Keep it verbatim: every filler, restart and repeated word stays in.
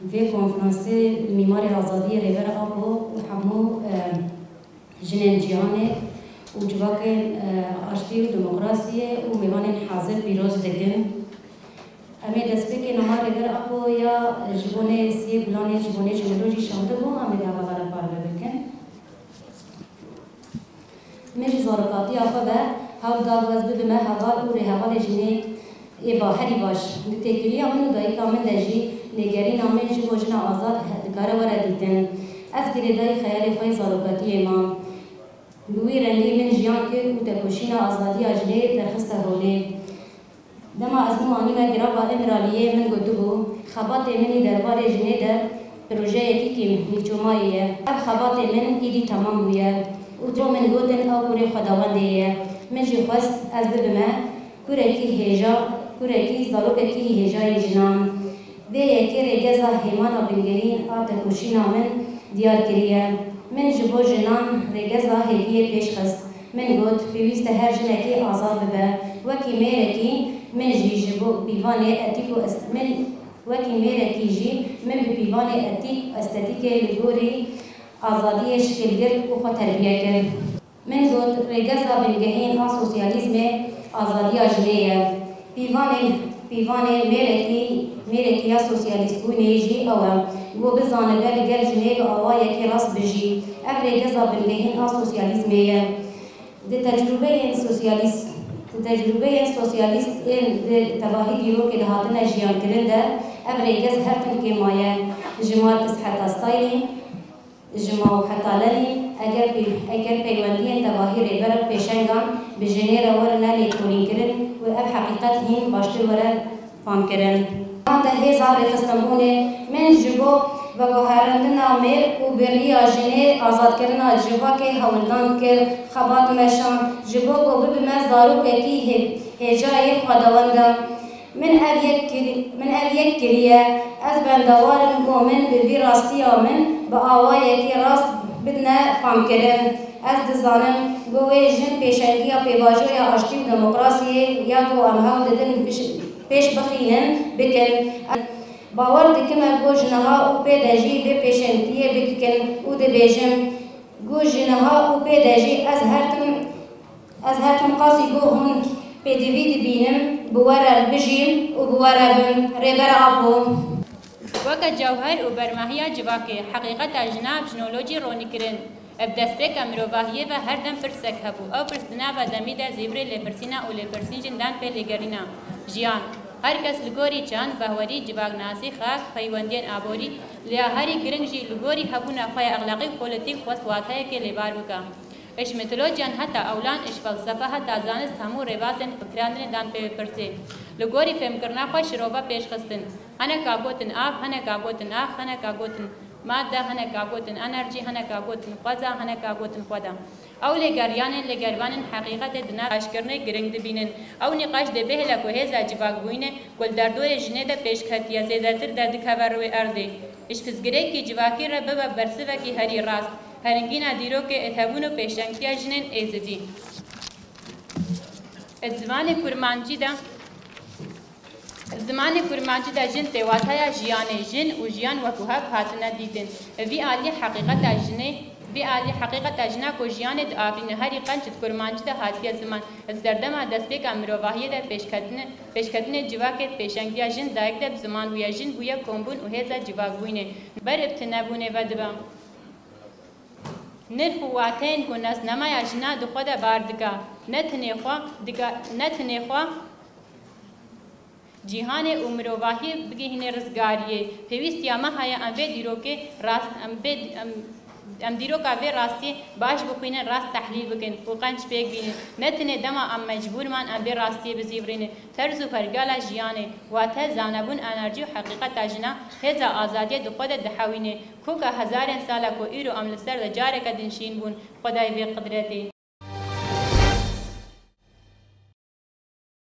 Vê konferansê Mîmarê Azadiyê Rêber Apo û hemû, e, jinên cîhanê û civakên, e, aştî û demokrasiyê û mêvanên hazir pîroz dikin. Em ê destpêkê nama Rêber Apo ya ji bo nê sê gulanê ji bo nê ji milo jî şandibû, em ê di hevala re parve bikin. Min ji zarokatiya xwe ve hewl da ku ez bibime heval û rêhevalê jinê ê ba herî baş. Di têkiliya min û dayika min de jî lêgerîna min ji bo jina azad he-, dikare were dîtin. Ez girêdayî xeyalê xwe yê zarokatiyê mam. Bi wî rengî min jiyan kir û tekoşîna azadiya jinê derxiste holê. Dema ez nû anîme girava Îmraliyê, min gotibû, xebatê min ê derbarê jinê de projeyekî kêm nîvçomayî ye. Ev xebatê min îdî temam bûye û ji bo min gotin ew kurê xwedawendê ye. Min jî xwest ez bibime kurekî hêja, kurekî zarokekî hêjayî jinan. Vê yekê rêgeza hêmana bingehîn a tekoşîna min diyar kiriye. Min ji bo jinan rêgeza hêviyê pêş xist. Min got, pêwîst e her jinekê azad bibe. Wekî mêrekî min jî ji bo pîvanê etîk û est-, min wekî mêrekî jî min bi pîvanê etîk û estetîkê li gorî azadiyê şikil girt û xwe terbiye kir. Min got, rêgeza bingehîn a sosyalîzmê azadiya jinê ye. Pîvanê, pîvanê mêrekî, mêrekî ya sosyalîstbûnê jî ew e, ku bizanibe li gel jinê bi awayekî rast bijî. Ev rêgeza bingehîn a sosyalîzmê ye. Di tecrûbeyên sosyalîst, di tecrûbeyên sosyalîst ên di tevahî dîrokê de hatine jiyankirin de ev rêgez her tim kêm maye. Ji Marx heta Stalin, ji Mao heta Lenin, eger pê-, eger peywendiyên tevahî rêber û pêşengan bi jinê re werine lêkolînkirin û ev heqîqet hîn baştir were famkirin. Van de hêza rêxistinbûnê min ji bo veguherandina mêr û bi riya jinê azadkirina civakê hewldan kir, xebat meşand, ji bo ku bibime zarokekî hê-, hêjayê xwedawenda. Min ev yek kirî-, min ev yek kiriye. Ez bendewar im ku min bi vî rastiya min bi awayekî rast bidine famkirin. Ez dizanim ku wê jin pêşengiya pêvajoya aştî û demokrasiyê ya ku em hewl didin biş-, pêş bixînin, bikin. Bawer dikime ku ji niha û pê de jî vê pêşengtiyê bikin û dibêjim ku ji niha û pê de jî ez her tim Ez her tim qasî ku hûn pêdivî dibînim, bi we re bijîm û bi we re bim. Rêber Apo. Weke cewher û bermehiya civakê, heqîqeta jina bi jinolojî ronî kirin. Ev destpêka mirovahiyê ve her dem pirsek hebû. Ew pirs di nava demî de zîvirê lêpirsîna û lêpirsîn jin dan pê lêgerîna. Jiyan. Her kes li gorî çand, bahwerî, civaknasî, xak, peywendiyên aborî, lê ya herî giring jî li gorî hebûna xwe ya exlaqî û polîtîk xwest wateyekê lêvar bike. Ji mitolojiyan heta ewlan, ji felsefe heta zanist hemû rêbazên fikirandinek dan pê pirsê. Li gorî fêmkirina xwe şirove pêş xistin. Hineka gotin av, hineka gotin ax, hineka gotin madde, hineka gotin enerjî, hineka gotin xweza, hineka gotin xweda. Ew lêgeriyanên lêgervanên heqîqetê di nav nîqaşkirinê giring dibînin. Ew nîqaş dê bihêle ku hêza civakbûyînê ku li derdorê jinê de pêş ketiye, zêdetir derdikeve rûyê erdê. Ji pirsgirêkî civakî re bibe bersivekî herî rast. Herîngîna dîrokê êdhebûn û pêşengtiya jinên êzidî. Di zimanê kurmancî de, di zimanê kurmancî de jin tê wateya jiyanê, jin û jiyan wekû hev hatine dîtin. Vî alî heqîqeta jinê, vî alî heqîqeta jina ku jiyanê diafirîne herî qenc di kurmancî de hatiye ziman. Di serdema destpêka mirovahiyê de pêşketinê, pêşketinê civakê di pêşengtiya jin dayik de bi ziman bûye, jin bûye kombûn û hêza civakbûyînê. Ber bi tinebûnê ve dibe. Nirx û wateyên ku nasnameya jina di xwe de bar dike, ne tenê xwe dike, ne tenê xwe cîhanê û mirovahiyê bigihîne rizgariyê. Pêwîstiya me heye em vê dîrokê rast, em vê, em, em dîroka vê rastiyê baş bixwînin, rast tehlîl bikin û qenc pêk bînin. Ne tenê dema em mecbûr man em vê rastiyê bizîvirînin. Terz û pergala jiyanê, wate zanebûn, enerjî û heqîqeta jina, hêza azadiyê di xwe de dihewîne. Koka hezarên sala ku îro em li ser de careke din şîn bûn, xwedayê vê qidretê.